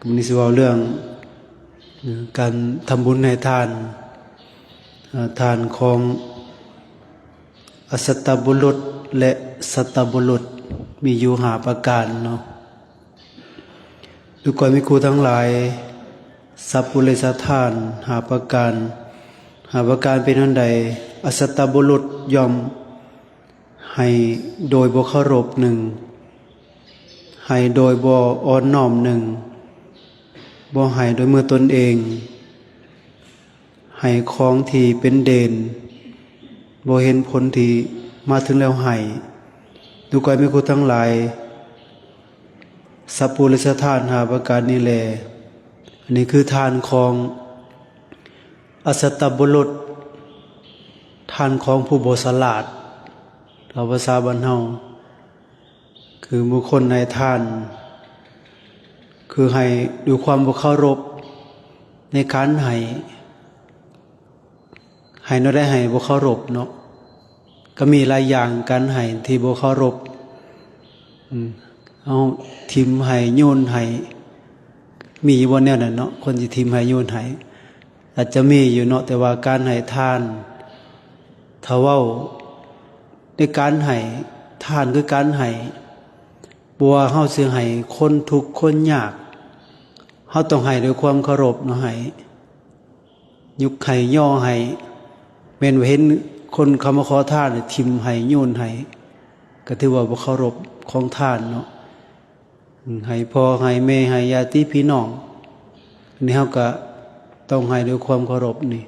ມື້ນີ້ຊິເວົ້າເລື່ອງການທຳບຸນໃຫ້ທານ ເອີ ທານຂອງອະສັດຕະບຸລຸດ ແລະ ສັດຕະບຸລຸດ ມີຢູ່ຫ້າປະການເນາະ. ດູກ່ອນແມ່ຄູທັງຫຼາຍ, ສັບປຸເຣສະຖານຫ້າປະການ, ຫ້າປະການເປັນອັນໃດ? ອະສັດຕະບຸລຸດຍ່ອມ ໃຫ້ໂດຍບໍ່ເຄົາລົບ ໜຶ່ງ, ໃຫ້ໂດຍບໍ່ອ່ອນນ້ອມ ໜຶ່ງ, ບໍ່ໃຫ້ໂດຍມືຕົນເອງ, ໃຫ້ຂອງທີ່ເປັນເດນ, ບໍ່ເຫັນຜົນທີ່ມາເຖິງແລ້ວໃຫ້. ດູກ່ອນແມ່ຄູທັງຫຼາຍ, ສັບປຸເຣສະຖານຫ້າປະການນີ້ແລ, ອັນນີ້ຄືທານຂອງ ອະສັດຕະບຸລຸດ, ທານຂອງຜູ້ບໍ່ສະຫຼາດ, ເວົ້າພາສາບ້ານເຮົາ ຄືບຸກຄົນໃຫ້ທານ ຄືໃຫ້ດ້ວຍຄວາມບໍ່ເຄົາລົບໃນການໃຫ້, ໃຫ້ແນວໃດໃຫ້ບໍ່ເຄົາລົບເນາະ. ກໍມີຫຼາຍຢ່າງການໃຫ້ທີ່ບໍ່ເຄົາລົບ, ອືມ ເຮົາຖິ້ມໃຫ້ໂຍນໃຫ້, ມີຢູ່ບໍ່ແນວນັ້ນເນາະ? ຄົນຊິຖິ້ມໃຫ້ໂຍນໃຫ້ ອາດຈະມີຢູ່ເນາະ, ແຕ່ວ່າການໃຫ້ທານ ຖ້າເວົ້າໃນການໃຫ້, ທານຄືການໃຫ້, ບໍ່ວ່າເຮົາຊິໃຫ້ຄົນທຸກຄົນຍາກ, ເຮົາຕ້ອງໃຫ້ດ້ວຍຄວາມເຄົາລົບເນາະ, ໃຫ້ ຍົກໃຫ້ຍໍໃຫ້, ແມ່ນວ່າເຫັນຄົນເຂົາມາຂໍທານ ຖິ້ມໃຫ້ໂຍນໃຫ້, ກໍຖືວ່າບໍ່ເຄົາລົບຂອງທານເນາະ. ໃຫ້ພໍ່ໃຫ້ແມ່ ໃຫ້ຍາດຕິພີ່ນ້ອງ, ອັນນີ້ເຮົາກໍຕ້ອງໃຫ້ດ້ວຍຄວາມເຄົາລົບນີ້.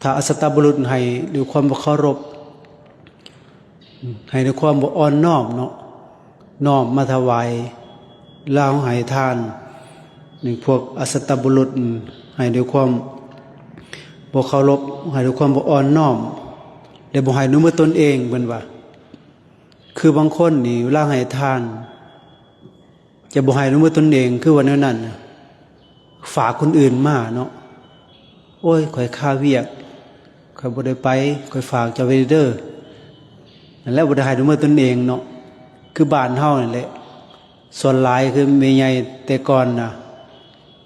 ຖ້າອະສັດຕະບຸລຸດໃຫ້ດ້ວຍຄວາມບໍ່ເຄົາລົບ, ໃຫ້ດ້ວຍຄວາມບໍ່ອ່ອນນ້ອມເນາະ, ນ້ອມມາຖວາຍ ລາວໃຫ້ທານ, ນີ້ພວກອະສັດຕະບຸລຸດໃຫ້ດ້ວຍຄວາມບໍ່ເຄົາລົບ, ໃຫ້ດ້ວຍຄວາມບໍ່ອ່ອນນ້ອມ ແລະ ບໍ່ໃຫ້ດ້ວຍມືຕົນເອງ, ເພິ່ນວ່າ. ຄືບາງຄົນນີ້ເວລາໃຫ້ທານ ຈະບໍ່ໃຫ້ດ້ວຍມືຕົນເອງ, ຄືວ່າແນວນັ້ນນະ, ຝາກຄົນອື່ນມາເນາະ, ໂອ້ຍ ຂ້ອຍຄາວຽກ ຂ້ອຍບໍ່ໄດ້ໄປ, ຂ້ອຍຝາກເຈົ້າໄວ້ເດີ, ນັ້ນແຫຼະ ບໍ່ໄດ້ໃຫ້ດ້ວຍມືຕົນເອງເນາະ. ຄືບ້ານເຮົານີ້ແຫຼະ, ສ່ວນຫຼາຍຄືແມ່ໃຫຍ່ແຕ່ກ່ອນນະ,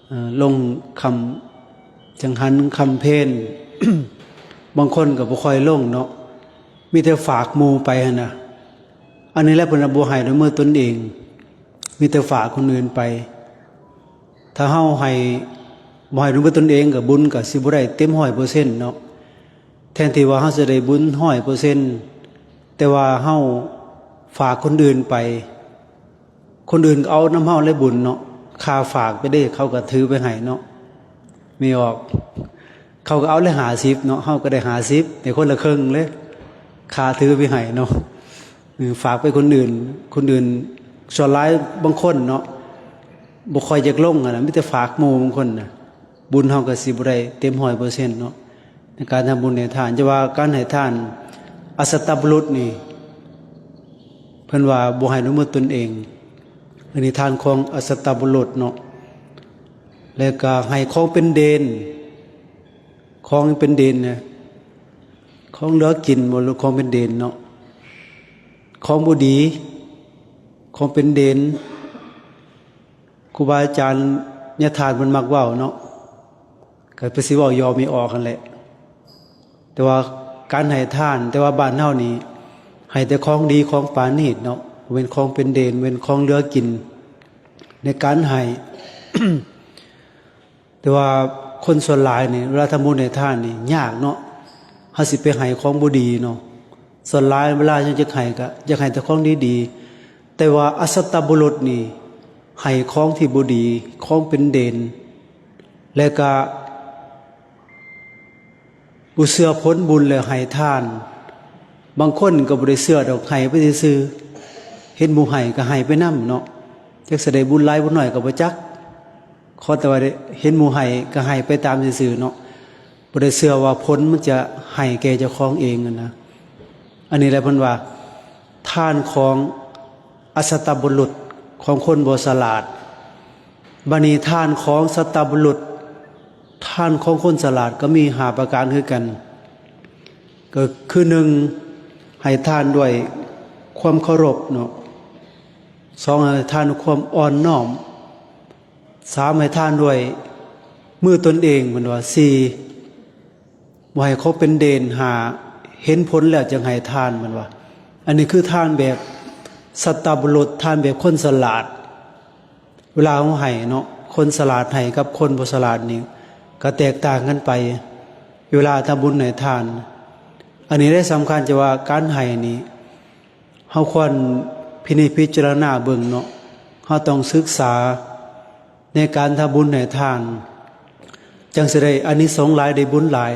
ເອີ ລົງຄ່ຳຈັງຫັນຄ່ຳເພນ, ບາງຄົນກໍບໍ່ຄ່ອຍລົງເນາະ, ມີແຕ່ຝາກໝູ່ໄປຫັ້ນນະ. ອັນນີ້ແຫຼະເພິ່ນວ່າບໍ່ໃຫ້ດ້ວຍມືຕົນເອງ, ມີແຕ່ຝາກຄົນອື່ນໄປ. ຖ້າເຮົາໃຫ້ ບໍ່ໃຫ້ດ້ວຍມືຕົນເອງ ກໍບຸນກໍຊິບໍ່ໄດ້ເຕັມຮ້ອຍເປີເຊັນເນາະ. ແທນທີ່ວ່າເຮົາຈະໄດ້ບຸນຮ້ອຍເປີເຊັນ, ແຕ່ວ່າເຮົາຝາກຄົນອື່ນໄປ, ຄົນອື່ນກໍເອົານຳເຮົາແຫຼະບຸນເນາະ, ຄ່າຝາກໄປເດ້ ເຂົາກໍຖືໄປໃຫ້ເນາະ, ແມ່ນອອກ, ເຂົາກໍເອົາແຫຼະຫ້າສິບເນາະ, ເຮົາກໍໄດ້ຫ້າສິບ, ໄດ້ຄົນລະເຄິ່ງເລີຍ, ຄ່າຖືໄປໃຫ້ເນາະ. ເອີ ຝາກໄປຄົນອື່ນ, ຄົນອື່ນ ສ່ວນຫຼາຍບາງຄົນເນາະ ບໍ່ຄ່ອຍຢາກລົງຫັ້ນນະ, ມີແຕ່ຝາກໝູ່ບາງຄົນນະ, ບຸນເຮົາກໍຊິບໍ່ໄດ້ເຕັມຮ້ອຍເປີເຊັນເນາະ ໃນການທຳບຸນໃຫ້ທານ. ຈະວ່າການໃຫ້ທານອະສັດຕະບຸລຸດນີ້ ເພິ່ນວ່າບໍ່ໃຫ້ດ້ວຍມືຕົນເອງ, ອັນນີ້ທານຂອງອະສັດຕະບຸລຸດເນາະ. ແລ້ວກໍໃຫ້ຂອງເປັນເດນ, ຂອງເປັນເດນນະ, ຂອງເຫຼືອກິນບໍ່ ຫຼືຂອງເປັນເດນເນາະ, ຂອງບໍ່ດີ, ຂອງເປັນເດນ. ຄູບາອາຈານຍາທ່ານເພິ່ນມັກເວົ້າເນາະ, ກໍເພິ່ນຊິເວົ້າຫຍອກແມ່ອອກຫັ້ນແຫຼະ. ແຕ່ວ່າການໃຫ້ທານ, ແຕ່ວ່າບ້ານເຮົານີ້ໃຫ້ແຕ່ຂອງດີຂອງປານີດເນາະ, ເວັ້ນຂອງເປັນເດນ, ເວັ້ນຂອງເຫຼືອກິນໃນການໃຫ້. ແຕ່ວ່າຄົນສ່ວນຫຼາຍນີ້ ເວລາທຳບຸນໃຫ້ທານນີ້ຍາກເນາະ, ເຮົາຊິໄປໃຫ້ຂອງບໍ່ດີເນາະ. ສ່ວນຫຼາຍເວລາເຮົາຢາກໃຫ້ ກໍຢາກໃຫ້ແຕ່ຂອງດີໆ, ແຕ່ວ່າອະສັດຕະບຸລຸດນີ້ໃຫ້ຂອງທີ່ບໍ່ດີ, ຂອງເປັນເດນ, ແລະກະບໍ່ເຊື່ອຜົນບຸນແລ້ວໃຫ້ທານ. ບາງຄົນກໍບໍ່ໄດ້ເຊື່ອດອກ, ໃຫ້ໄປຊື່ໆ, ເຫັນໝູ່ໃຫ້ກໍໃຫ້ໄປນຳເນາະ, ຈັກຊິໄດ້ບຸນຫຼາຍບຸນໜ້ອຍກໍບໍ່ຈັກ. ຂໍແຕ່ວ່າໄດ້ເຫັນໝູ່ໃຫ້ກໍໃຫ້ໄປຕາມຊື່ໆເນາະ, ບໍ່ໄດ້ເຊື່ອວ່າຜົນມັນຈະໃຫ້ແກ່ເຈົ້າຂອງເອງຫັ້ນນະ. ອັນນີ້ແຫຼະເພິ່ນວ່າ ທານຂອງອະສັດຕະບຸລຸດ, ຂອງຄົນບໍ່ສະຫຼາດ. ບາດນີ້ທານຂອງສັດຕະບຸລຸດ, ທານຂອງຄົນສະຫຼາດກໍມີຫ້າປະການຄືກັນ, ກໍຄື ໜຶ່ງ ໃຫ້ທານດ້ວຍຄວາມເຄົາລົບເນາະ, ສອງ ໃຫ້ທານດ້ວຍຄວາມອ່ອນນ້ອມ, ສາມ ໃຫ້ທານດ້ວຍມືຕົນເອງ ເພິ່ນວ່າ. ສີ່ ບໍ່ໃຫ້ເຂົາເປັນເດນ. ຫ້າ ເຫັນຜົນແລ້ວຈຶ່ງໃຫ້ທານ ເພິ່ນວ່າ. ອັນນີ້ຄືທານແບບສັດຕະບຸລຸດ, ທານແບບຄົນສະຫຼາດ. ເວລາເຮົາໃຫ້ເນາະ, ຄົນສະຫຼາດໃຫ້ກັບຄົນບໍ່ສະຫຼາດນີ້ກໍແຕກຕ່າງກັນໄປ ເວລາທຳບຸນໃຫ້ທານ. ອັນນີ້ໄດ້ສຳຄັນ ຈະວ່າການໃຫ້ນີ້ ເຮົາຄວນພິນິດພິຈາລະນາເບິ່ງເນາະ, ເຮົາຕ້ອງສຶກສາໃນການທຳບຸນໃຫ້ທານ, ຈັ່ງຊິໄດ້ອານິສົງຫຼາຍ, ໄດ້ບຸນຫຼາຍ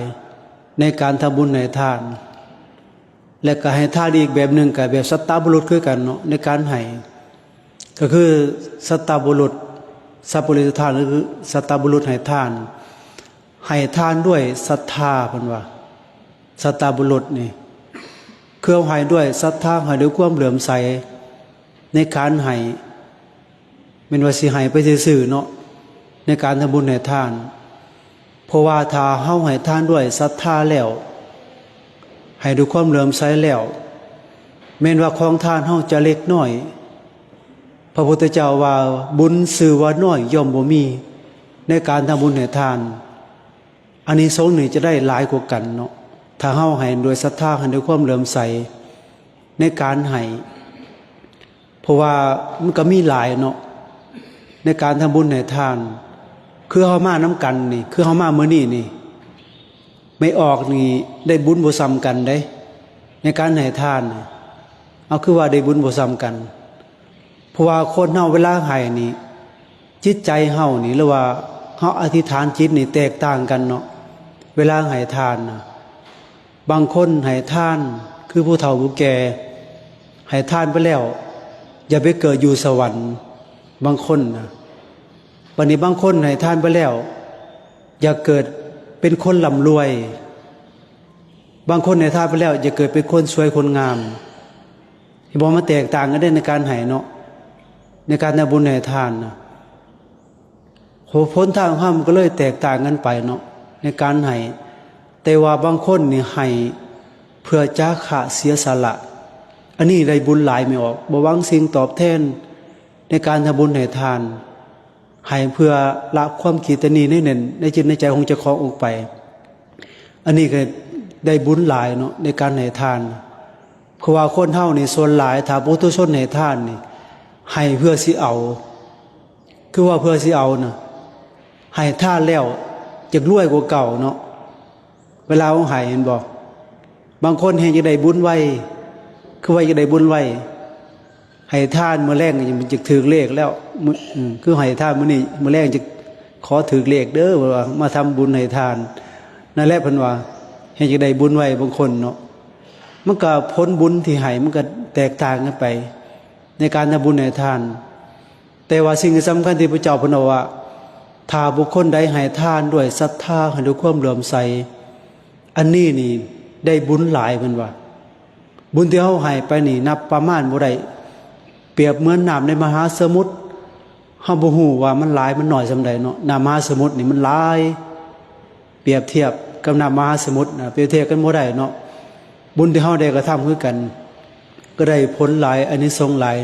ໃນການທຳບຸນໃຫ້ທານ. ແລະກໍໃຫ້ທານອີກແບບໜຶ່ງ ກໍແບບສັດຕະບຸລຸດຄືກັນເນາະ, ໃນການໃຫ້ ກໍຄືສັດຕະບຸລຸດ, ສັບປະລິສະທານ ຫຼື ສັດຕະບຸລຸດໃຫ້ທານ. ໃຫ້ທານດ້ວຍສັດທາ ເພິ່ນວ່າ. ສັດຕະບຸລຸດນີ້ ຄືເຮົາໃຫ້ດ້ວຍສັດທາ, ໃຫ້ດ້ວຍຄວາມເຫຼື້ອມໃສໃນການໃຫ້, ແມ່ນວ່າຊິໃຫ້ໄປຊື່ໆເນາະ ໃນການທຳບຸນໃຫ້ທານ. ເພາະວ່າຖ້າເຮົາໃຫ້ທານດ້ວຍສັດທາແລ້ວ, ໃຫ້ດ້ວຍຄວາມເຫຼື້ອມໃສແລ້ວ, ແມ່ນວ່າຂອງທານເຮົາຈະເລັກນ້ອຍ. ພະພຸດທະເຈົ້າວ່າ ບຸນຊື່ວ່ານ້ອຍຍ່ອມບໍ່ມີໃນການທຳບຸນໃຫ້ທານ. ອານິສົງນີ້ຈະໄດ້ຫຼາຍກວ່າກັນເນາະ ຖ້າເຮົາໃຫ້ດ້ວຍສັດທາ, ໃຫ້ດ້ວຍຄວາມເຫຼື້ອມໃສໃນການໃຫ້. ເພາະວ່າມັນກໍມີຫຼາຍເນາະ ໃນການທຳບຸນໃຫ້ທານ. ຄືເຮົາມານຳກັນນີ້, ຄືເຮົາມາມື້ນີ້ນີ້, ແມ່ອອກນີ້ໄດ້ບຸນບໍ່ສ່ຳກັນເດ້ ໃນການໃຫ້ທານ. ເອົາ ຄືວ່າໄດ້ບຸນບໍ່ສ່ຳກັນ? ເພາະວ່າຄົນເຮົາເວລາໃຫ້ນີ້, ຈິດໃຈເຮົານີ້ ຫຼືວ່າເຮົາອະທິຖານຈິດນີ້ແຕກຕ່າງກັນເນາະ ເວລາໃຫ້ທານນະ. ບາງຄົນໃຫ້ທານ ຄືຜູ້ເຖົ້າຜູ້ແກ່, ໃຫ້ທານໄປແລ້ວ ຢາກໄປເກີດຢູ່ສະຫວັນ, ບາງຄົນນະ. ບັດນີ້ບາງຄົນໃຫ້ທານໄປແລ້ວ ຢາກເກີດເປັນຄົນລ່ຳລວຍ, ບາງຄົນໃຫ້ທານໄປແລ້ວ ຢາກເກີດເປັນຄົນສວຍຄົນງາມ. ເຫັນບໍ່? ມັນແຕກຕ່າງກັນເດ້ ໃນການໃຫ້ເນາະ, ໃນການທຳບຸນໃຫ້ທານນະ. ໂຫ ຜົນທາງທຳກໍເລີຍແຕກຕ່າງກັນໄປເນາະ ໃນການໃຫ້. ແຕ່ວ່າບາງຄົນນີ້ໃຫ້ເພື່ອຈາຄະເສຍສະຫຼະ, ອັນນີ້ໄດ້ບຸນຫຼາຍ ແມ່ອອກ, ບໍ່ຫວັງສິ່ງຕອບແທນໃນການທຳບຸນໃຫ້ທານ, ໃຫ້ເພື່ອລະຄວາມກີດຕະໜີໃນນັ້ນ ໃນຈິດໃນໃຈຂອງເຈົ້າຂອງອອກໄປ. ອັນນີ້ກໍໄດ້ບຸນຫຼາຍເນາະ ໃນການໃຫ້ທານ. ເພາະວ່າຄົນເຮົານີ້ສ່ວນຫຼາຍ ຖ້າປຸຖຸຊົນໃຫ້ທານນີ້ ໃຫ້ເພື່ອຊິເອົາ, ຄືວ່າເພື່ອຊິເອົານະ, ໃຫ້ທານແລ້ວຢາກລວຍກວ່າເກົ່າເນາະ ເວລາເຮົາໃຫ້, ແມ່ນບໍ່? ບາງຄົນແຮ່ງຢາກໄດ້ບຸນໄວ, ຄືວ່າຢາກໄດ້ບຸນໄວ, ໃຫ້ທານມື້ແລງກໍຢາກຖືກເລກແລ້ວ, ມື້ ອືມ ຄືໃຫ້ທານມື້ນີ້ ມື້ແລງຈະຂໍຖືກເລກເດີ ເພິ່ນວ່າ, ມາທຳບຸນໃຫ້ທານ. ນັ້ນແຫຼະ ເພິ່ນວ່າ ແຮ່ງຢາກໄດ້ບຸນໄວ ບາງຄົນເນາະ. ມັນກໍຜົນບຸນທີ່ໃຫ້ ມັນກໍແຕກຕ່າງກັນໄປ ໃນການທຳບຸນໃຫ້ທານ. ແຕ່ວ່າສິ່ງທີ່ສຳຄັນທີ່ພະເຈົ້າເພິ່ນເວົ້າວ່າ ຖ້າບຸກຄົນໃດໃຫ້ທານດ້ວຍສັດທາ ໃຫ້ດ້ວຍຄວາມເຫຼື້ອມໃສ, ອັນນີ້ນີ້ໄດ້ບຸນຫຼາຍ ເພິ່ນວ່າ. ບຸນທີ່ເຮົາໃຫ້ໄປນີ້ນັບປະມານບໍ່ໄດ້, ປຽບເໝືອນນ້ຳໃນມະຫາສະໝຸດ, ເຮົາບໍ່ຮູ້ວ່າມັນຫຼາຍມັນໜ້ອຍສ່ຳໃດເນາະ. ນ້ຳມະຫາສະໝຸດນີ້ມັນຫຼາຍ, ປຽບທຽບກັບນ້ຳມະຫາສະໝຸດນະ, ປຽບທຽບກັນບໍ່ໄດ້ເນາະ. ບຸນທີ່ເຮົາໄດ້ກະທຳຄືກັນ ກໍໄດ້ຜົນຫຼາຍ, ອານິສົງຫຼາຍ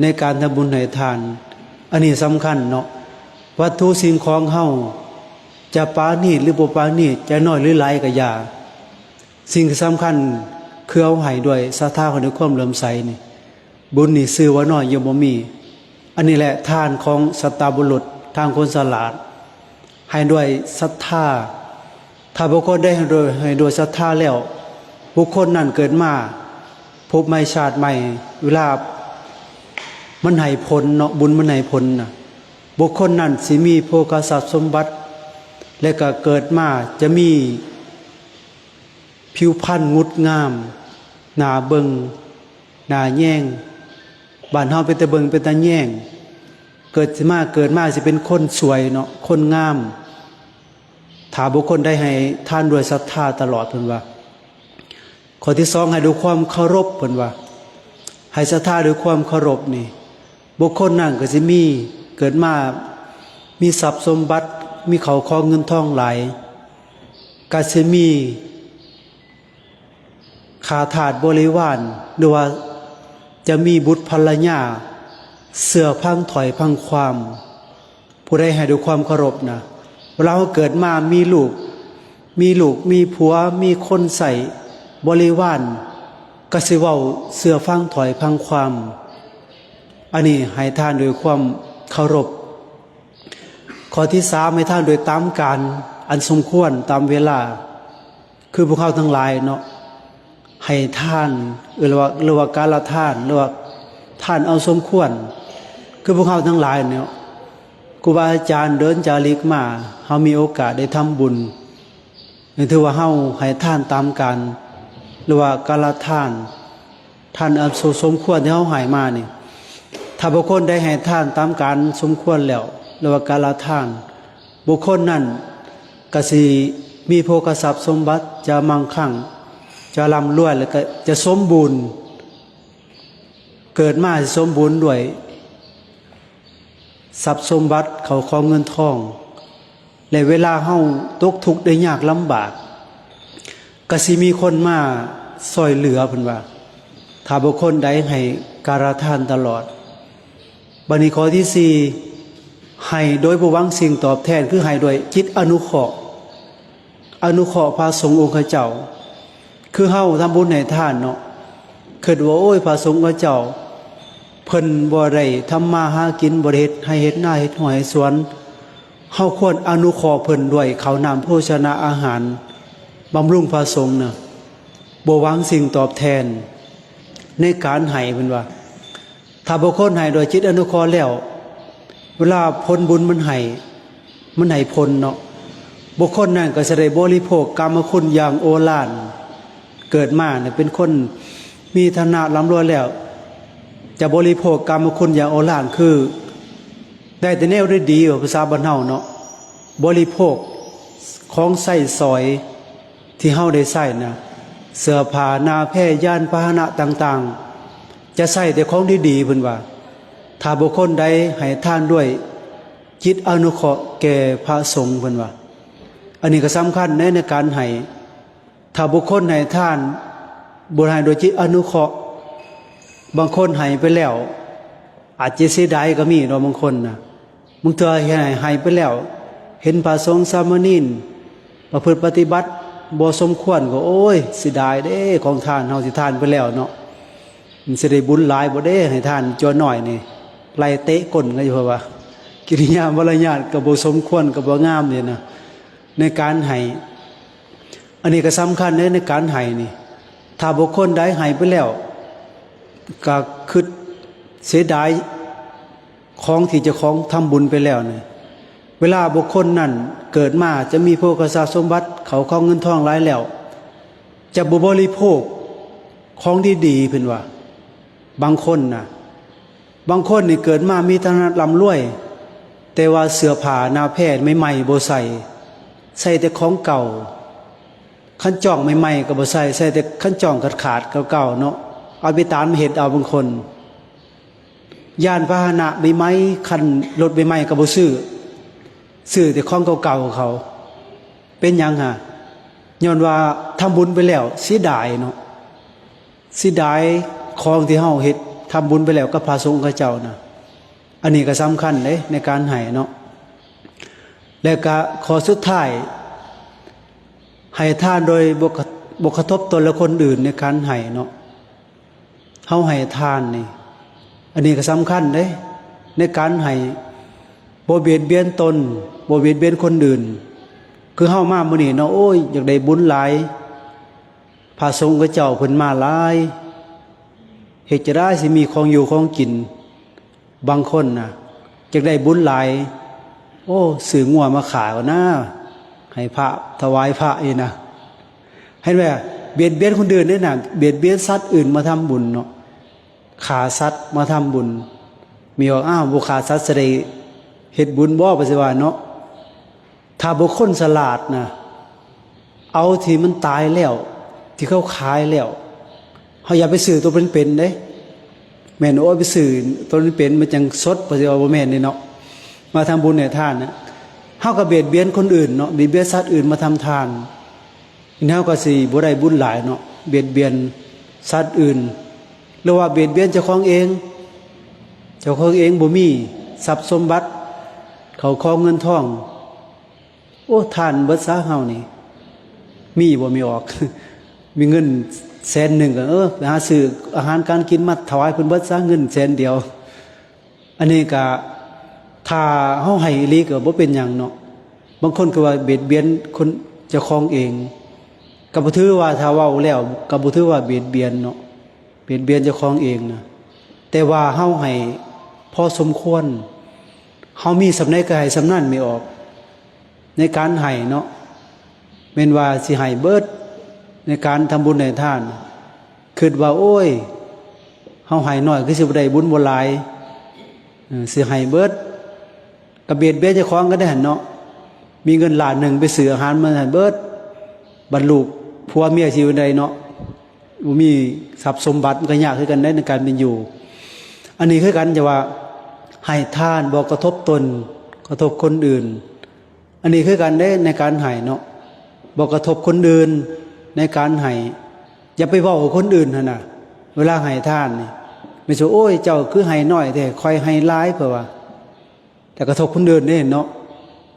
ໃນການທຳບຸນໃຫ້ທານ. ອັນນີ້ສຳຄັນເນາະ, ວັດຖຸສິ່ງຂອງເຮົາຈະປານີດຫຼືບໍ່ປານີດ, ຈະໜ້ອຍຫຼືຫຼາຍກໍຢ່າ, ສິ່ງທີ່ສຳຄັນຄືເຮົາໃຫ້ດ້ວຍສັດທາ, ໃຫ້ດ້ວຍຄວາມເຫຼື້ອມໃສນີ້, ບຸນນີ້ຊື່ວ່ານ້ອຍຍ່ອມບໍ່ມີ. ອັນນີ້ແຫຼະທານຂອງສັດຕະບຸລຸດ, ທານຄົນສະຫຼາດ, ໃຫ້ດ້ວຍສັດທາ. ຖ້າບຸກຄົນໃດໃຫ້ດ້ວຍ, ໃຫ້ດ້ວຍສັດທາແລ້ວ, ບຸກຄົນນັ້ນເກີດມາພົບໃໝ່ຊາດໃໝ່, ເວລາມັນໃຫ້ຜົນເນາະ, ບຸນມັນໃຫ້ຜົນນະ, ບຸກຄົນນັ້ນຊິມີໂພຄະຊັບສົມບັດ ແລະກະເກີດມາຈະມີຜິວພັນງຸດງາມ, ໜ້າເບິ່ງ, ໜ້າແຍງ. ບ້ານເຮົາເປັນຕາເບິ່ງເປັນຕາແຍງ, ເກີດຊິມາ, ເກີດມາຊິເປັນຄົນສວຍເນາະ, ຄົນງາມ. ຖ້າບຸກຄົນໃດໃຫ້ທານດ້ວຍສັດທາຕະຫຼອດ, ເພິ່ນວ່າ. ຂໍ້ທີສອງ ໃຫ້ດ້ວຍຄວາມເຄົາລົບ, ເພິ່ນວ່າ. ໃຫ້ສັດທາດ້ວຍຄວາມເຄົາລົບນີ້, ບຸກຄົນນັ້ນກໍຊິມີ, ເກີດມາມີຊັບສົມບັດ, ມີເຂົ້າຂອງເງິນທອງຫຼາຍ, ກໍຊິມີ ຂ້າທາດບໍລິວານ ຫຼືວ່າຈະມີບຸດພັນລະຍາເຊື່ອຟັງຖ້ອຍຟັງຄວາມ, ຜູ້ໃດໃຫ້ດ້ວຍຄວາມເຄົາລົບນະ ເວລາເຮົາເກີດມາມີລູກ ມີລູກມີຜົວ ມີຄົນໃຊ້ບໍລິວານ ກໍຊິເວົ້າເຊື່ອຟັງຖ້ອຍຟັງຄວາມ. ອັນນີ້ໃຫ້ທານດ້ວຍຄວາມເຄົາລົບ. ຂໍ້ທີສາມ ໃຫ້ທານໂດຍຕາມການອັນສົມຄວນຕາມເວລາ. ຄືພວກເຮົາທັງຫຼາຍເນາະ ໃຫ້ທານ ເອີ້ນວ່າ ເອີ້ນວ່າກາລະທານ ຫຼືວ່າທານເອົາສົມຄວນ. ຄືພວກເຮົາທັງຫຼາຍເນາະ ຄູບາອາຈານເດີນຈາລິກມາ ເຮົາມີໂອກາດໄດ້ທຳບຸນ ນີ້ຖືວ່າເຮົາໃຫ້ທານຕາມການ ຫຼືວ່າກາລະທານ ທ່ານອັນສົມຄວນທີ່ເຮົາໃຫ້ມານີ້ ຖ້າບຸກຄົນໃດໃຫ້ທານຕາມການສົມຄວນແລ້ວ ຫຼືວ່າກາລະທານ ບຸກຄົນນັ້ນກະຊິມີໂພຄະຊັບສົມບັດ ຈະມັ່ງຄັ່ງ ຈະລ່ຳລວຍ ແລ້ວກະຈະສົມບູນ ເກີດມາຊິສົມບູນດ້ວຍ ຊັບສົມບັດເຂົ້າຂອງເງິນທອງ ແລະ ເວລາເຮົາຕົກທຸກໄດ້ຍາກລຳບາກ ກະຊິມີຄົນມາຊ່ອຍເຫຼືອ ເພິ່ນວ່າ ຖ້າບຸກຄົນໃດໃຫ້ກາລະທານຕະຫຼອດ. ບັດນີ້ຂໍ້ທີສີ່ ໃຫ້ໂດຍບໍ່ຫວັງສິ່ງຕອບແທນ ຄືໃຫ້ດ້ວຍຈິດອະນຸເຄາະ ອະນຸເຄາະພະສົງອົງຄະເຈົ້າ. ຄືເຮົາທຳບຸນໃຫ້ທານເນາະ ຄິດວ່າ ໂອ້ຍ ພະສົງເຂົາເຈົ້າ ເພິ່ນບໍ່ໄດ້ທຳມາຫາກິນ ບໍ່ໄດ້ເຮັດໄຮ່ເຮັດນາ ເຮັດໄຮ່ເຮັດສວນ ເຮົາຄວນອະນຸເຄາະເພິ່ນດ້ວຍເຂົ້ານ້ຳໂພຊະນະອາຫານ ບຳລຸງພະສົງນະ ບໍ່ຫວັງສິ່ງຕອບແທນໃນການໃຫ້ ເພິ່ນວ່າ. ຖ້າບຸກຄົນໃຫ້ດ້ວຍຈິດອະນຸເຄາະແລ້ວ ເວລາຜົນບຸນມັນໃຫ້ ມັນໃຫ້ຜົນເນາະ ບຸກຄົນນັ້ນກໍຈະໄດ້ບໍລິໂພກກາມະຄຸນຢ່າງໂອລານ. ເກີດມາເປັນຄົນມີຖານະລ່ຳລວຍແລ້ວ ຈະບໍລິໂພກກາມະຄຸນຢ່າງໂອລານ ຄືໄດ້ແຕ່ແນວດີໆ ວ່າພາສາບ້ານເຮົາເນາະ ບໍລິໂພກຂອງໃຊ້ສອຍ ທີ່ເຮົາໄດ້ໃຊ້ນະ ເສື້ອຜ້າໜ້າແພ ຍານພາຫະນະຕ່າງໆ ຈະໃຊ້ແຕ່ຂອງດີໆ ເພິ່ນວ່າ. ຖ້າບຸກຄົນໃດໃຫ້ທານດ້ວຍຈິດອະນຸເຄາະແກ່ພະສົງ ເພິ່ນວ່າ ອັນນີ້ກໍສຳຄັນໃນ ໃນການໃຫ້. ຖ້າບຸກຄົນໃຫ້ທານບໍ່ໃຫ້ດ້ວຍຈິດອະນຸເຄາະ ບາງຄົນໃຫ້ໄປແລ້ວ ອາດຈະເສຍດາຍກໍມີເນາະ ບາງຄົນນະ. ບາງເທື່ອໃຫ້ ໃຫ້ໄປແລ້ວ ເຫັນພະສົງສາມະເນນປະພຶດປະຕິບັດບໍ່ສົມຄວນ ກໍ ໂອ້ຍ ເສຍດາຍເດ້ ຂອງທານເຮົາທີ່ທານໄປແລ້ວເນາະ ມັນຊິໄດ້ບຸນຫຼາຍບໍ່ເດ້ ໃຫ້ທານຈົວໜ້ອຍນີ້ ໄລ່ເຕະກົ້ນເລີຍ ເພາະວ່າກິລິຍາມາລະຍາດກໍບໍ່ສົມຄວນ ກໍບໍ່ງາມເດ້ນະ ໃນການໃຫ້. ອັນນີ້ກໍສຳຄັນເດ້ ໃນການໃຫ້ນີ້ ຖ້າບຸກຄົນໃດໃຫ້ໄປແລ້ວ ກໍຄິດເສຍດາຍຂອງທີ່ເຈົ້າຂອງທຳບຸນໄປແລ້ວນີ້. ເວລາບຸກຄົນນັ້ນເກີດມາຈະມີໂພຄະຊັບສົມບັດ ເຂົ້າຂອງເງິນທອງຫຼາຍແລ້ວ ຈະບໍ່ບໍລິໂພກຂອງດີໆ ເພິ່ນວ່າ. ບາງຄົນນະ ບາງຄົນນີ້ເກີດມາມີຖານະລ່ຳລວຍ ແຕ່ວ່າເສື້ອຜ້າໜ້າແພໃໝ່ໆບໍ່ໃສ່ ໃສ່ແຕ່ຂອງເກົ່າ. ຄັນຈອງໃໝ່ໆກໍບໍ່ໃສ່ ໃສ່ແຕ່ຄັນຈອງຂາດໆ ເກົ່າໆເນາະ ເອົາໄປຕາມເຮັດເອົາ. ບາງຄົນ ຍານພາຫະນະໃໝ່ໆ ຄັນລົດໃໝ່ໆກໍບໍ່ຊື້ ຊື້ແຕ່ຂອງເກົ່າໆເຂົາ. ເປັນຫຍັງຫະ? ຍ້ອນວ່າທຳບຸນໄປແລ້ວ ເສຍດາຍເນາະ ເສຍດາຍຂອງທີ່ເຮົາເຮັດ ທຳບຸນໄປແລ້ວກັບພະສົງເຂົາເຈົ້ານະ. ອັນນີ້ກໍສຳຄັນເດ້ ໃນການໃຫ້ເນາະ. ແລະກະຂໍ້ສຸດທ້າຍ ໃຫ້ທານໂດຍບໍ່ກະ ບໍ່ກະທົບຕົນ ແລະ ຄົນອື່ນໃນການໃຫ້ເນາະ. ເຮົາໃຫ້ທານນີ້ ອັນນີ້ກໍສຳຄັນເດ້ ໃນການໃຫ້ ບໍ່ບຽດບຽນຕົນ ບໍ່ບຽດບຽນຄົນອື່ນ. ຄືເຮົາມາມື້ນີ້ເນາະ ໂອ້ຍ ຢາກໄດ້ບຸນຫຼາຍ ພະສົງເຂົາເຈົ້າເພິ່ນມາຫຼາຍ ເຮັດຈັ່ງໃດຊິມີຂອງຢູ່ຂອງກິນ. ບາງຄົນນະ ຢາກໄດ້ບຸນຫຼາຍ ໂອ້ ຊື້ງົວມາຂ້າກ່ອນນາ ໃຫ້ພະ ຖວາຍພະນີ້ນະ. ເຫັນບໍ່? ບຽດບຽນຄົນອື່ນເດ້ນະ ບຽດບຽນສັດອື່ນມາທຳບຸນເນາະ ຂ້າສັດມາທຳບຸນ. ມີວ່າ ອ້າວ ບໍ່ຂ້າສັດຊິໄດ້ເຮັດບຸນບໍ່ ປະຊິວ່າເນາະ. ຖ້າບຸກຄົນສະຫຼາດນະ ເອົາທີ່ມັນຕາຍແລ້ວ ທີ່ເຂົາຂາຍແລ້ວ ເຮົາຢ່າໄປຊື້ໂຕເປັນໆເດ້. ແມ່ນ ໂອ້ຍ ໄປຊື້ໂຕເປັນໆ ມັນຈັ່ງສົດ ປະຊິວ່າບໍ່ແມ່ນເດ້ເນາະ. ມາທຳບຸນໃຫ້ທານນະ ເຮົາກໍບຽດບຽນຄົນອື່ນເນາະ ບຽດບຽນສັດອື່ນມາທຳທານ. ເຮົາກໍຊິບໍ່ໄດ້ບຸນຫຼາຍເນາະ ບຽດບຽນສັດອື່ນ ຫຼືວ່າບຽດບຽນເຈົ້າຂອງເອງ. ເຈົ້າຂອງເອງບໍ່ມີຊັບສົມບັດ ເຂົາຂໍເງິນທອງ. ໂອ້ ທານເບິດຊະເຮົານີ້ ມີບໍ່ມີອອກ ມີເງິນແສນໜຶ່ງກໍ ເອີ ໄປຫາຊື້ອາຫານການກິນມາຖວາຍເພິ່ນເບິດຊະ ເງິນແສນດຽວ. ອັນນີ້ກະ ຖ້າເຮົາໃຫ້ອີ່ຫຼີກໍບໍ່ເປັນຫຍັງເນາະ. ບາງຄົນກໍວ່າບຽດບຽນຄົນເຈົ້າຂອງເອງ ກໍບໍ່ຖືວ່າ ຖ້າເວົ້າແລ້ວກໍບໍ່ຖືວ່າບຽດບຽນເນາະ ບຽດບຽນເຈົ້າຂອງເອງນະ. ແຕ່ວ່າເຮົາໃຫ້ພໍສົມຄວນ ເຮົາມີສ່ຳໃດກໍໃຫ້ສ່ຳນັ້ນ ແມ່ນອອກ ໃນການໃຫ້ເນາະ. ແມ່ນວ່າຊິໃຫ້ເບິດ ໃນການທຳບຸນໃຫ້ທານ ຄິດວ່າ ໂອ້ຍ ເຮົາໃຫ້ໜ້ອຍຄືຊິບໍ່ໄດ້ບຸນບໍ່ຫຼາຍ ເອີ ຊິໃຫ້ເບິດ ກໍບຽດບຽນເຈົ້າຂອງກໍໄດ້ຫັ້ນເນາະ. ມີເງິນລ້ານໜຶ່ງໄປຊື້ອາຫານມາໃຫ້ເບິດ ບັດລູກຜົວເມຍຊິຢູ່ໃດເນາະ ບໍ່ມີຊັບສົມບັດ ມັນກໍຍາກຄືກັນໃດ ໃນການເປັນຢູ່. ອັນນີ້ຄືກັນ ຈະວ່າໃຫ້ທານບໍ່ກະທົບຕົນ ກະທົບຄົນອື່ນ. ອັນນີ້ຄືກັນເດ້ ໃນການໃຫ້ເນາະ ບໍ່ກະທົບຄົນອື່ນໃນການໃຫ້. ຢ່າໄປເວົ້າກັບຄົນອື່ນຫັ້ນນະ ເວລາໃຫ້ທານນີ້ ແມ່ນຊິ ໂອ້ຍ ເຈົ້າຄືໃຫ້ໜ້ອຍແທ້ ຂ້ອຍໃຫ້ຫຼາຍ ເພິ່ນວ່າ ແຕ່ກະທົບຄົນອື່ນເດ້ເນາະ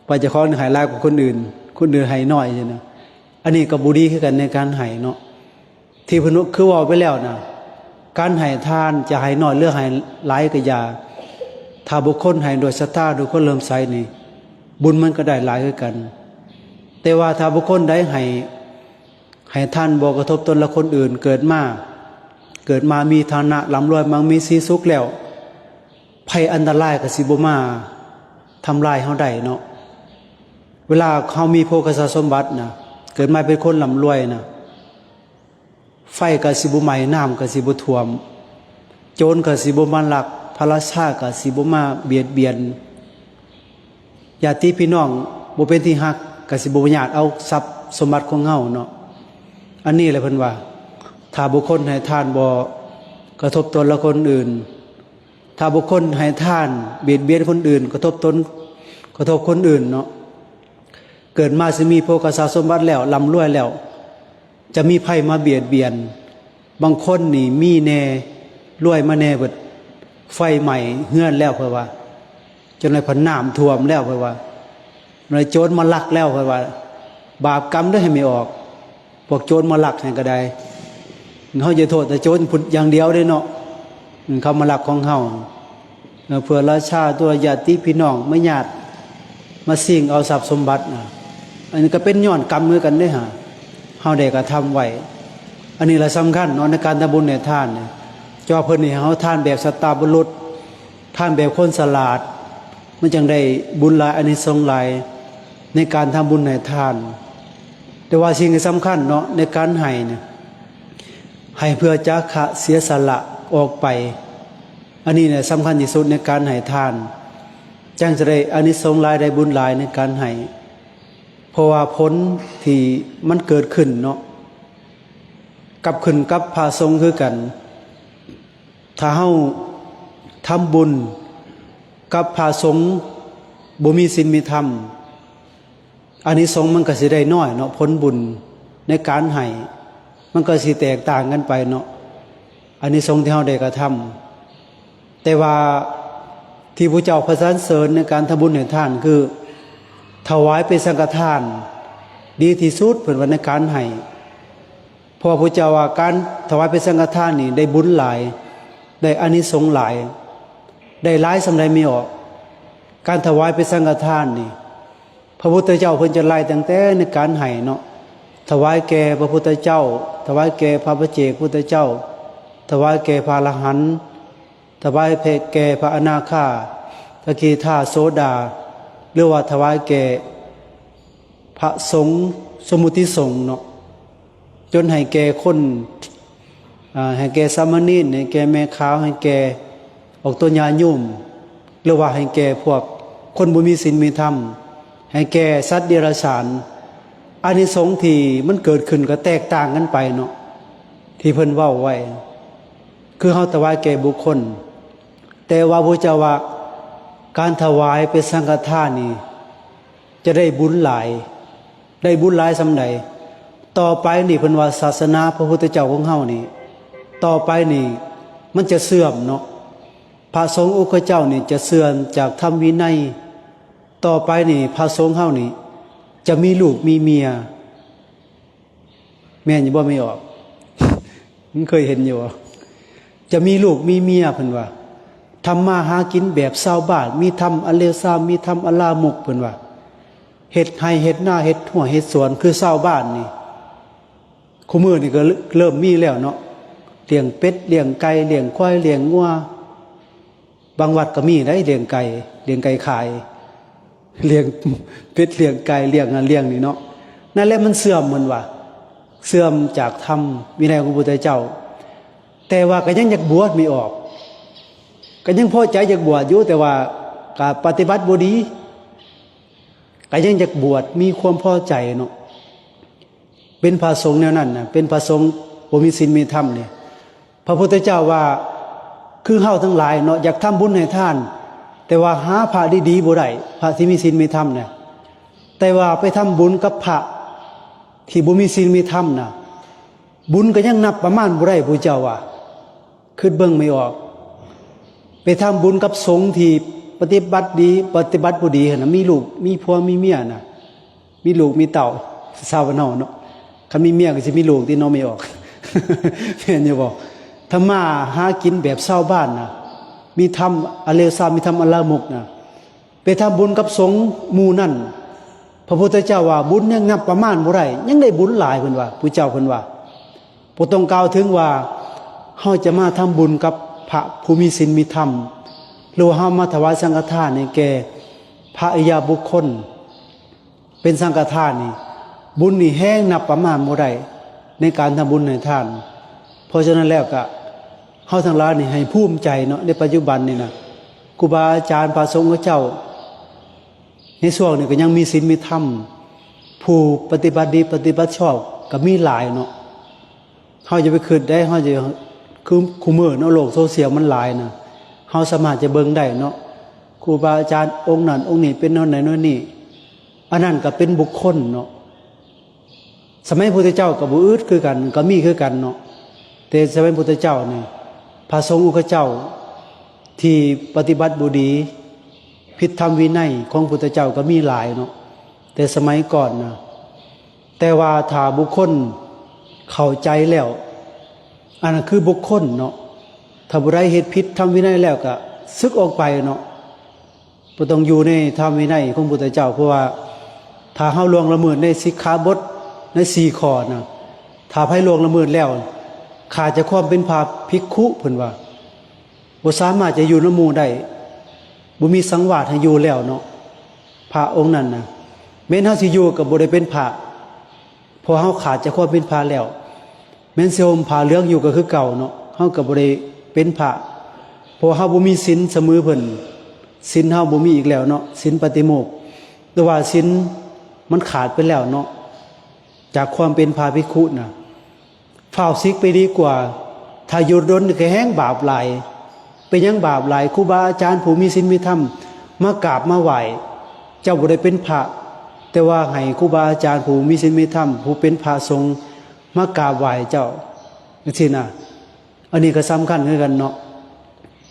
ວ່າເຈົ້າຂອງໃຫ້ຫຼາຍກວ່າຄົນອື່ນ ຄົນອື່ນໃຫ້ໜ້ອຍຊີ້ນະ. ອັນນີ້ກໍບໍ່ດີຄືກັນໃນການໃຫ້ເນາະ. ທີ່ເພິ່ນຄືເວົ້າໄປແລ້ວນະ ການໃຫ້ທານຈະໃຫ້ໜ້ອຍ ຫຼື ໃຫ້ຫຼາຍກໍຢ່າ ຖ້າບຸກຄົນໃຫ້ດ້ວຍສັດທາ ດ້ວຍຄວາມເຫຼື້ອມໃສນີ້ ບຸນມັນກໍໄດ້ຫຼາຍຄືກັນ. ແຕ່ວ່າຖ້າບຸກຄົນໃດໃຫ້ ໃຫ້ທານບໍ່ກະທົບຕົນ ແລະ ຄົນອື່ນ ເກີດມາ ເກີດມາມີຖານະລ່ຳລວຍ ມັ່ງມີສີສຸກແລ້ວ ໄພອັນຕະລາຍກໍຊິບໍ່ມາທຳລາຍເຮົາໄດ້ເນາະ. ເວລາເຮົາມີໂພຄະຊັບສົມບັດນະ ເກີດມາເປັນຄົນລ່ຳລວຍນະ ໄຟກໍຊິບໍ່ໄໝ້ ນ້ຳກໍຊິບໍ່ຖ້ວມ ໂຈນກໍຊິບໍ່ມາລັກ ພະລາຊາກໍຊິບໍ່ມາບຽດບຽນ ຍາດຕິພີ່ນ້ອງບໍ່ເປັນທີ່ຮັກກໍຊິບໍ່ມາຍາດເອົາຊັບສົມບັດຂອງເຮົາເນາະ. ອັນນີ້ແຫຼະເພິ່ນວ່າ ຖ້າບຸກຄົນໃຫ້ທານບໍ່ກະທົບຕົນ ແລະ ຄົນອື່ນ ຖ້າບຸກຄົນໃຫ້ທານບຽດບຽນຄົນອື່ນ ກະທົບຕົນ ກະທົບຄົນອື່ນເນາະ ເກີດມາຊິມີໂພຄະຊັບສົມບັດແລ້ວ ລ່ຳລວຍແລ້ວ ຈະມີໄພມາບຽດບຽນ. ບາງຄົນນີ້ມີແດ່ ລວຍມາແດ່ເບິດ ໄຟໄໝ້ເຮືອນແລ້ວ ເພິ່ນວ່າ ຈົນໄດ້ພັນນ້ຳຖ້ວມແລ້ວ ເພິ່ນວ່າ ໂຈນມາລັກແລ້ວ ເພິ່ນວ່າ. ບາບກຳເດີ ໃຫ້ມັນອອກ ພວກໂຈນມາລັກຫັ້ນກໍໄດ້ ເຮົາຢ່າໂທດແຕ່ໂຈນຜູ້ຢ່າງດຽວເດ້ເນາະ ເຂົາມາລັກຂອງເຮົາ ເພື່ອລາຊາຕົວຍາດຕິພີ່ນ້ອງມາຍາດ ມາຊິງເອົາຊັບສົມບັດນະ. ອັນນີ້ກໍເປັນຍ້ອນກຳຄືກັນເດ້ຫາ ເຮົາໄດ້ກະທຳໄວ້. ອັນນີ້ລະສຳຄັນເນາະ ໃນການທຳບຸນໃຫ້ທານນີ້ ເຈົ້າເພິ່ນນີ້ໃຫ້ເຮົາທານແບບສັດຕະບຸລຸດ ທານແບບຄົນສະຫຼາດ ມັນຈັ່ງໄດ້ບຸນຫຼາຍ ອານິສົງຫຼາຍ ໃນການທຳບຸນໃຫ້ທານ. ແຕ່ວ່າສິ່ງທີ່ສຳຄັນເນາະ ໃນການໃຫ້ນະ ໃຫ້ເພື່ອຈາຄະເສຍສະຫຼະອອກໄປ. ອັນນີ້ແຫຼະສຳຄັນທີ່ສຸດໃນການໃຫ້ທານ ຈັ່ງຈະໄດ້ອານິສົງຫຼາຍ ໄດ້ບຸນຫຼາຍໃນການໃຫ້. ເພາະວ່າຜົນທີ່ມັນເກີດຂຶ້ນເນາະ ກັບຂຶ້ນກັບພະສົງຄືກັນ. ຖ້າເຮົາທຳບຸນກັບພະສົງບໍ່ມີສິນມີທຳ ອານິສົງມັນກໍຊິໄດ້ນ້ອຍເນາະ, ຜົນບຸນໃນການໃຫ້ມັນກໍຊິແຕກຕ່າງກັນໄປເນາະ, ອານິສົງທີ່ເຮົາໄດ້ກະທຳ. ແຕ່ວ່າທີ່ພະເຈົ້າພະສັນເສີນໃນການທຳບຸນໃຫ້ທານ ຄືຖວາຍເປັນສັງຄະທານດີທີ່ສຸດ ເພິ່ນວ່າໃນການໃຫ້. ເພາະວ່າພະເຈົ້າວ່າການຖວາຍເປັນສັງຄະທານນີ້ໄດ້ບຸນຫຼາຍ ໄດ້ອານິສົງຫຼາຍ ໄດ້ຫຼາຍສ່ຳໃດມີອອກ. ການຖວາຍເປັນສັງຄະທານນີ້ ພະພຸດທະເຈົ້າເພິ່ນຈະໄລ່ຕັ້ງແຕ່ໃນການໃຫ້ເນາະ, ຖວາຍແກ່ພະພຸດທະເຈົ້າ, ຖວາຍແກ່ພະປັດເຈກພຸດທະເຈົ້າ, ຖວາຍແກ່ພະອະລະຫັນ, ຖວາຍແກ່ພະອະນາຄາ, ສະກິທາໂສດາ ຫຼືວ່າຖວາຍແກ່ພະສົງ ສົມມຸດຕິສົງເນາະ. ຈົນໃຫ້ແກ່ຄົນ ອາ ໃຫ້ແກ່ສາມະເນນ, ໃຫ້ແກ່ແມ່ຂາວ, ໃຫ້ແກ່ອອກຕົນຍາດໂຍມ ຫຼືວ່າໃຫ້ແກ່ພວກຄົນບໍ່ມີສິນມີທຳ, ໃຫ້ແກ່ສັດເດຍລະສານ. ອານິສົງທີ່ມັນເກີດຂຶ້ນກໍແຕກຕ່າງກັນໄປເນາະ ທີ່ເພິ່ນເວົ້າໄວ້ ຄືເຮົາຖວາຍແກ່ບຸກຄົນ. ແຕ່ວ່າພະເຈົ້າວ່າການຖວາຍເປັນສັງຄະທານນີ້ ຈະໄດ້ບຸນຫຼາຍ. ໄດ້ບຸນຫຼາຍສ່ຳໃດ? ຕໍ່ໄປນີ້ເພິ່ນວ່າສາສະໜາພະພຸດທະເຈົ້າຂອງເຮົານີ້ ຕໍ່ໄປນີ້ມັນຈະເສື່ອມເນາະ, ພະສົງອົງຄະເຈົ້ານີ້ຈະເສື່ອມຈາກທຳວິໄນ, ຕໍ່ໄປນີ້ພະສົງເຮົານີ້ຈະມີລູກມີເມຍ ແມ່ນຢູ່ບໍ່ແມ່ອອກ? ມັນເຄີຍເຫັນຢູ່ບໍ່? ຈະມີລູກມີເມຍ ເພິ່ນວ່າ ທຳມາຫາກິນແບບຊາວບ້ານ ມີທຳອະເລວຊາວ ມີທຳອະລາມົກ ເພິ່ນວ່າ ເຮັດໄຮ່ເຮັດນາ ເຮັດຮົ້ວເຮັດສວນ ຄືຊາວບ້ານນີ້ ຄູ່ມື້ນີ້ກໍເລີ່ມມີແລ້ວເນາະ ລ້ຽງເປັດ ລ້ຽງໄກ່ ລ້ຽງຄວາຍ ລ້ຽງງົວ ບາງວັດກໍມີໄດ໋ ລ້ຽງໄກ່ ລ້ຽງໄກ່ຂາຍ ລ້ຽງເປັດ ລ້ຽງໄກ່ ລ້ຽງນັ້ນລ້ຽງນີ້ເນາະ. ນັ້ນແຫຼະມັນເສື່ອມ ເພິ່ນວ່າ ເສື່ອມຈາກທຳວິໄນຂອງພະພຸດທະເຈົ້າ. ແຕ່ວ່າກໍຍັງຢາກບວດ ແມ່ອອກ ກໍຍັງພໍໃຈຢາກບວດຢູ່ ແຕ່ວ່າກໍປະຕິບັດບໍ່ດີ ກໍຍັງຢາກບວດ ມີຄວາມພໍໃຈເນາະ. ເປັນພະສົງແນວນັ້ນນະ ເປັນພະສົງບໍ່ມີສິນມີທຳນີ້ ພະພຸດທະເຈົ້າວ່າ ຄືເຮົາທັງຫຼາຍເນາະ ຢາກທຳບຸນໃຫ້ທານ ແຕ່ວ່າຫາພະດີໆບໍ່ໄດ້ ພະທີ່ມີສິນມີທຳນະ ແຕ່ວ່າໄປທຳບຸນກັບພະທີ່ບໍ່ມີສິນມີທຳນະ ບຸນກໍຍັງນັບປະມານບໍ່ໄດ້ ພະເຈົ້າວ່າ. ຄິດເບິ່ງແມ່ອອກ ໄປທຳບຸນກັບສົງທີ່ປະຕິບັດດີ ປະຕິບັດບໍ່ດີຫັ້ນນະ ມີລູກມີຜົວມີເມຍນະ ມີລູກມີເຕົ້າ ຊາວບ້ານເຮົາເນາະ ຄັນມີເມຍກໍຊິມີລູກຕິເນາະ ແມ່ອອກ ແມ່ນຢູ່ບໍ່? ທຳມາຫາກິນແບບຊາວບ້ານນະ ມີທຳອະເລວຊາວ ມີທຳອະລາມົກນະ ໄປທຳບຸນກັບສົງໝູ່ນັ້ນ ພະພຸດທະເຈົ້າວ່າ ບຸນຍັງນັບປະມານບໍ່ໄດ້ ຍັງໄດ້ບຸນຫຼາຍ ເພິ່ນວ່າ ຜູ້ເຈົ້າເພິ່ນວ່າ. ບໍ່ຕ້ອງກ່າວເຖິງວ່າ ເຮົາຈະມາທຳບຸນກັບພະຜູ້ມີສິນມີທຳ ຫຼືວ່າເຮົາມາຖວາຍສັງຄະທານໃຫ້ແກ່ພະລິຍາບຸກຄົນ ເປັນສັງຄະທານນີ້ ບຸນນີ້ແຮງນັບປະມານບໍ່ໄດ້ ໃນການທຳບຸນໃຫ້ທານ. ເພາະສະນັ້ນແລ້ວກະ ເຮົາທັງຫຼາຍນີ້ໃຫ້ພູມໃຈເນາະ ໃນປັດຈຸບັນນີ້ນະ ຄູບາອາຈານພະສົງເຂົາເຈົ້າ ໃນຊ່ວງນີ້ກໍຍັງມີສິນມີທຳ ຜູ້ປະຕິບັດດີປະຕິບັດຊອບກໍມີຫຼາຍເນາະ. ເຮົາຢ່າໄປຄິດໄດ໋ ເຮົາຈະ ຄື ຄູ່ມື້ເນາະ ໂລກໂຊຊຽວມັນຫຼາຍນະ ເຮົາສາມາດຈະເບິ່ງໄດ້ເນາະ ຄູບາອາຈານອົງນັ້ນອົງນີ້ເປັນແນວນັ້ນແນວນີ້ ອັນນັ້ນກໍເປັນບຸກຄົນເນາະ. ສະໄໝພຸດທະເຈົ້າກໍບໍ່ອຶດຄືກັນ ກໍມີຄືກັນເນາະ ແຕ່ສະໄໝພຸດທະເຈົ້ານີ້ ພະສົງອົງຄະເຈົ້າທີ່ປະຕິບັດບໍ່ດີ ຜິດທຳວິໄນຂອງພຸດທະເຈົ້າກໍມີຫຼາຍເນາະ ແຕ່ສະໄໝກ່ອນນະ. ແຕ່ວ່າຖ້າບຸກຄົນເຂົ້າໃຈແລ້ວ ອັນນັ້ນຄືບຸກຄົນເນາະ ຖ້າຜູ້ໃດເຮັດຜິດທຳວິໄນແລ້ວກໍສຶກອອກໄປເນາະ. ບໍ່ຕ້ອງຢູ່ໃນທຳວິໄນຂອງພຸດທະເຈົ້າ ເພາະວ່າຖ້າເຮົາລ່ວງລະເມີດໃນສິກຂາບົດໃນສີ່ຂໍ້ນະ ຖ້າໃຜລ່ວງລະເມີດແລ້ວ ຂາດຈາກຄວາມເປັນພະພິກຂຸ ເພິ່ນວ່າ ບໍ່ສາມາດຈະຢູ່ນຳໝູ່ໄດ້ ບໍ່ມີສັງວາດໃຫ້ຢູ່ແລ້ວເນາະ. ພະອົງນັ້ນນະ ແມ່ນເຮົາຊິຢູ່ກໍບໍ່ໄດ້ເປັນພະ ເພາະເຮົາຂາດຈາກຄວາມເປັນພະແລ້ວ. ແມ່ນຊິຫົ່ມຜ້າເຫຼືອງຢູ່ກໍຄືເກົ່າເນາະ ເຮົາກໍບໍ່ໄດ້ເປັນພະ ເພາະວ່າເຮົາບໍ່ມີສິນສະເໝີເພິ່ນ ສິນເຮົາບໍ່ມີອີກແລ້ວເນາະ ສິນປາຕິໂມກ ຫຼືວ່າສິນມັນຂາດໄປແລ້ວເນາະ ຈາກຄວາມເປັນພະພິກຂຸນະ. ຟ້າວສິກໄປດີກວ່າ ຖ້າຢູ່ດົນກໍແຮ່ງບາບຫຼາຍ. ເປັນຫຍັງບາບຫຼາຍ? ຄູບາອາຈານຜູ້ມີສິນມີທຳມາກາບມາໄຫວ້ ເຈົ້າບໍ່ໄດ້ເປັນພະ ແຕ່ວ່າໃຫ້ຄູບາອາຈານຜູ້ມີສິນມີທຳ ຜູ້ເປັນພະສົງ ມາກາບໄຫວ້ເຈົ້າ ຈັ່ງຊີ້ນະ. ອັນນີ້ກໍສຳຄັນຄືກັນເນາະ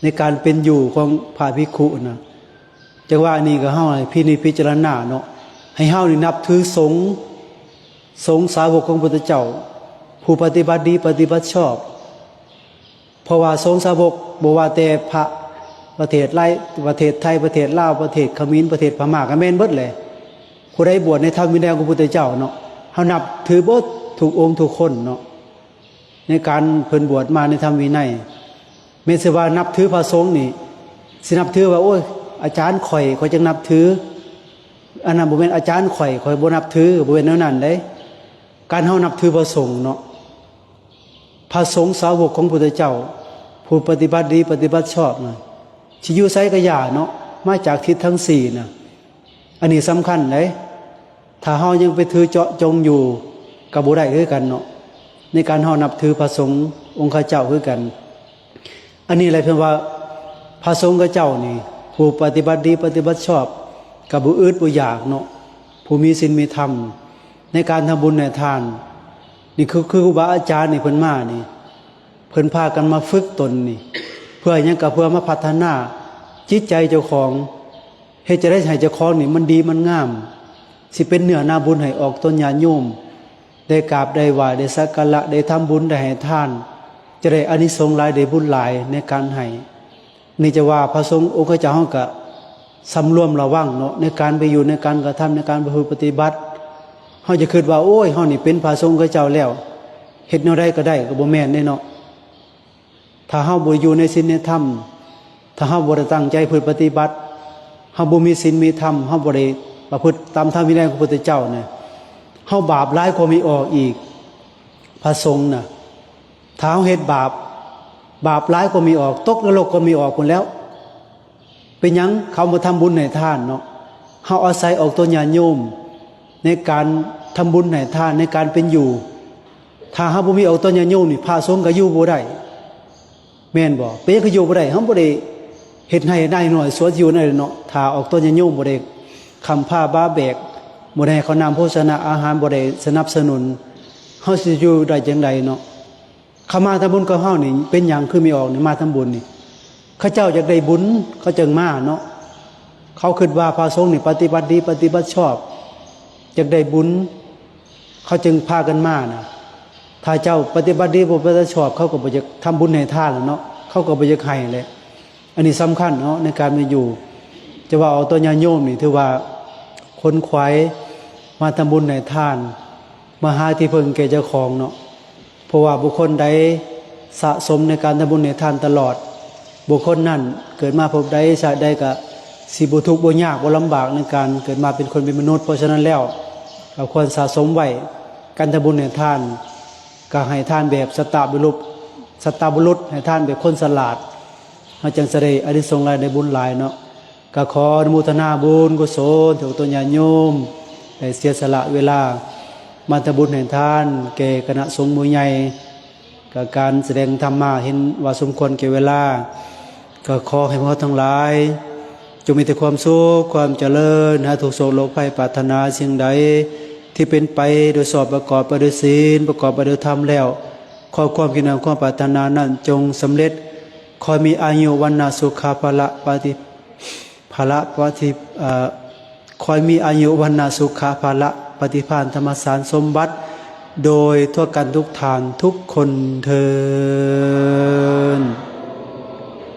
ໃນການເປັນຢູ່ຂອງພະພິກຂຸນະ. ຈັ່ງວ່າອັນນີ້ກໍເຮົາໃຫ້ພິນິດພິຈາລະນາເນາະ ໃຫ້ເຮົານີ້ນັບຖືສົງ ສົງສາວົກຂອງພະພຸດທະເຈົ້າ ຜູ້ປະຕິບັດດີປະຕິບັດຊອບ. ເພາະວ່າສົງສາວົກ ບໍ່ວ່າແຕ່ພະປະເທດໄລ ປະເທດໄທ ປະເທດລາວ ປະເທດຂະເໝນ ປະເທດພະມ້າ ກໍແມ່ນເບິດແຫຼະ. ຜູ້ໃດບວດໃນທຳວິໄນຂອງພະພຸດທະເຈົ້າເນາະ ເຮົານັບຖືເບິດທຸກອົງທຸກຄົນເນາະ ໃນການເພິ່ນບວດມາໃນທຳວິໄນ. ແມ່ນຊິວ່ານັບຖືພະສົງນີ້ ຊິນັບຖືວ່າ ໂອ້ຍ ອາຈານຂ້ອຍ ຂ້ອຍຈຶ່ງນັບຖື ອັນນັ້ນບໍ່ແມ່ນອາຈານຂ້ອຍ ຂ້ອຍບໍ່ນັບຖື ບໍ່ແມ່ນແນວນັ້ນເດ້. ການເຮົານັບຖືພະສົງເນາະ ພະສົງສາວົກຂອງພະພຸດທະເຈົ້າ ຜູ້ປະຕິບັດດີປະຕິບັດຊອບນະ ຊິຢູ່ໃສກໍຢ່າເນາະ ມາຈາກທິດທັງສີ່ນະ. ອັນນີ້ສຳຄັນເດ້. ຖ້າເຮົາຍັງໄປຖືເຈາະຈົງຢູ່ ກໍບໍ່ໄດ້ຄືກັນເນາະ ໃນການເຮົານັບຖືພະສົງອົງຄະເຈົ້າຄືກັນ. ອັນນີ້ແຫຼະເພິ່ນວ່າ ພະສົງຄະເຈົ້ານີ້ ຜູ້ປະຕິບັດດີປະຕິບັດຊອບ ກໍບໍ່ອຶດບໍ່ຢາກເນາະ ຜູ້ມີສິນມີທຳ ໃນການທຳບຸນໃຫ້ທານ. ນີ້ຄື ຄືຄູບາອາຈານນີ້ເພິ່ນມານີ້ ເພິ່ນພາກັນມາຝຶກຕົນນີ້ ເພື່ອຫຍັງ? ກໍເພື່ອມາພັດທະນາຈິດໃຈເຈົ້າຂອງ ເຮັດຈັ່ງໃດໃຫ້ເຈົ້າຂອງນີ້ມັນດີມັນງາມ ຊິເປັນເນື້ອນາບຸນໃຫ້ອອກຕົນຍາດໂຍມ ໄດ້ກາບໄດ້ໄຫວ້ ໄດ້ສັກກາລະ ໄດ້ທຳບຸນ ໄດ້ໃຫ້ທານ ຈະໄດ້ອານິສົງຫຼາຍ ໄດ້ບຸນຫຼາຍໃນການໃຫ້. ນີ້ຈະວ່າພະສົງອົງຄະເຈົ້າເຮົາກະສຳລວມລະວັງເນາະ ໃນການໄປຢູ່ ໃນການກະທຳ ໃນການປະພຶດປະຕິບັດ. ເຮົາຈະຄິດວ່າ ໂອ້ຍ ເຮົານີ້ເປັນພະສົງອົງຄະເຈົ້າແລ້ວ ເຮັດແນວໃດກະໄດ້ ກະບໍ່ແມ່ນເດ້ເນາະ. ຖ້າເຮົາບໍ່ຢູ່ໃນສິນໃນທຳ ຖ້າເຮົາບໍ່ໄດ້ຕັ້ງໃຈປະພຶດປະຕິບັດ ເຮົາບໍ່ມີສິນມີທຳ ເຮົາບໍ່ໄດ້ປະພຶດຕາມທຳວິໄນຂອງພະພຸດທະເຈົ້ານະ ເຮົາບາບຫຼາຍກວ່າມີອອກອີກ. ພະສົງນະ ຖ້າເຮົາເຮັດບາບ ບາບຫຼາຍກວ່າມີອອກ ຕົກນະລົກກວ່າມີອອກພຸ້ນແລ້ວ. ເປັນຫຍັງເຂົາມາທຳບຸນໃຫ້ທານເນາະ? ເຮົາອາໄສອອກຕົນຍາດໂຍມໃນການທຳບຸນໃຫ້ທານ ໃນການເປັນຢູ່. ຖ້າເຮົາບໍ່ມີອອກຕົນຍາດໂຍມນີ້ ພະສົງກະຢູ່ບໍ່ໄດ້ ແມ່ນບໍ່? ເປັນຫຍັງຄືຢູ່ບໍ່ໄດ້? ເຮົາບໍ່ໄດ້ເຮັດໄຮ່ນານ້ອຍສວນຢູ່ນັ້ນເນາະ. ຖ້າອອກຕົນຍາດໂຍມບໍ່ໄດ້ຄ້ຳພາບາແບກ ບໍ່ໄດ້ໃຫ້ເຂົ້ານ້ຳໂພຊະນະອາຫານ ບໍ່ໄດ້ສະໜັບສະໜູນ ເຮົາຊິຢູ່ໄດ້ຈັ່ງໃດເນາະ? ເຂົາມາທຳບຸນກັບເຮົານີ້ ເປັນຫຍັງຄືມີອອກນີ້ ມາທຳບຸນນີ້? ເຂົາເຈົ້າຢາກໄດ້ບຸນ ເຂົາຈຶ່ງມາເນາະ. ເຂົາຄິດວ່າພະສົງນີ້ປະຕິບັດດີ ປະຕິບັດຊອບ ຢາກໄດ້ບຸນ ເຂົາຈຶ່ງພາກັນມານະ. ຖ້າເຈົ້າປະຕິບັດດີ ບໍ່ປະຕິບັດຊອບ ເຂົາກະບໍ່ຢາກທຳບຸນໃຫ້ທານແລ້ວເນາະ ເຂົາກະບໍ່ຢາກໃຫ້ແຫຼະ. ອັນນີ້ສຳຄັນເນາະ ໃນການມີຢູ່. ຈະວ່າອອກຕົນຍາດໂຍມນີ້ ຖືວ່າຂົນຂວາຍມາທຳບຸນໃຫ້ທານ ມາຫາທີ່ເພິ່ງແກ່ເຈົ້າຂອງເນາະ. ເພາະວ່າບຸກຄົນໃດສະສົມໃນການທຳບຸນໃຫ້ທານຕະຫຼອດ ບຸກຄົນນັ້ນເກີດມາພົບໃດຊາດໃດກະຊິບໍ່ທຸກບໍ່ຍາກບໍ່ລຳບາກໃນການເກີດມາເປັນຄົນເປັນມະນຸດ. ເພາະສະນັ້ນແລ້ວ ກະຄວນສະສົມໄວ້ ການທຳບຸນໃຫ້ທານ ກະໃຫ້ທານແບບສັດຕະບຸລຸດ ສັດຕະບຸລຸດ ໃຫ້ທານແບບຄົນສະຫຼາດ ເຮົາຈັ່ງຈະໄດ້ອານິສົງຫຼາຍ ໄດ້ບຸນຫຼາຍເນາະ. ກະຂໍອະນຸໂມທະນາບຸນກຸສົນທີ່ອອກຕົນຍາດໂຍມໄດ້ເສຍສະຫຼະເວລາມາທຳບຸນໃຫ້ທານແກ່ຄະນະສົງໝູ່ໃຫຍ່. ກະການສະແດງທຳມາເຫັນວ່າສົມຄວນແກ່ເວລາ ກະຂໍໃຫ້ພວກເຮົາທັງຫຼາຍ ຈົ່ງມີແຕ່ຄວາມສຸກ ຄວາມຈະເລີນ ຫາທຸກໂສກໂລກໄພ ປາດຖະໜາສິ່ງໃດທີ່ເປັນໄປໂດຍຊອບ ປະກອບໄປດ້ວຍສິນ ປະກອບໄປດ້ວຍທຳແລ້ວ ຂໍຄວາມຄິດຫວັງ ຄວາມປາດຖະໜານັ້ນຈົ່ງສຳເລັດ. ຂໍໃຫ້ມີອາຍຸ ວັນນະ ສຸຂະ ພະລະ ປະຕິ ພະລະ ປະຕິ ເອີ ຂໍໃຫ້ມີອາຍຸ ວັນນະ ສຸຂະ ພະລະ ປະຕິພານ ທຳມະສານສົມບັດ ໂດຍທົ່ວກັນທຸກທ່ານທຸກຄົນເທີນ.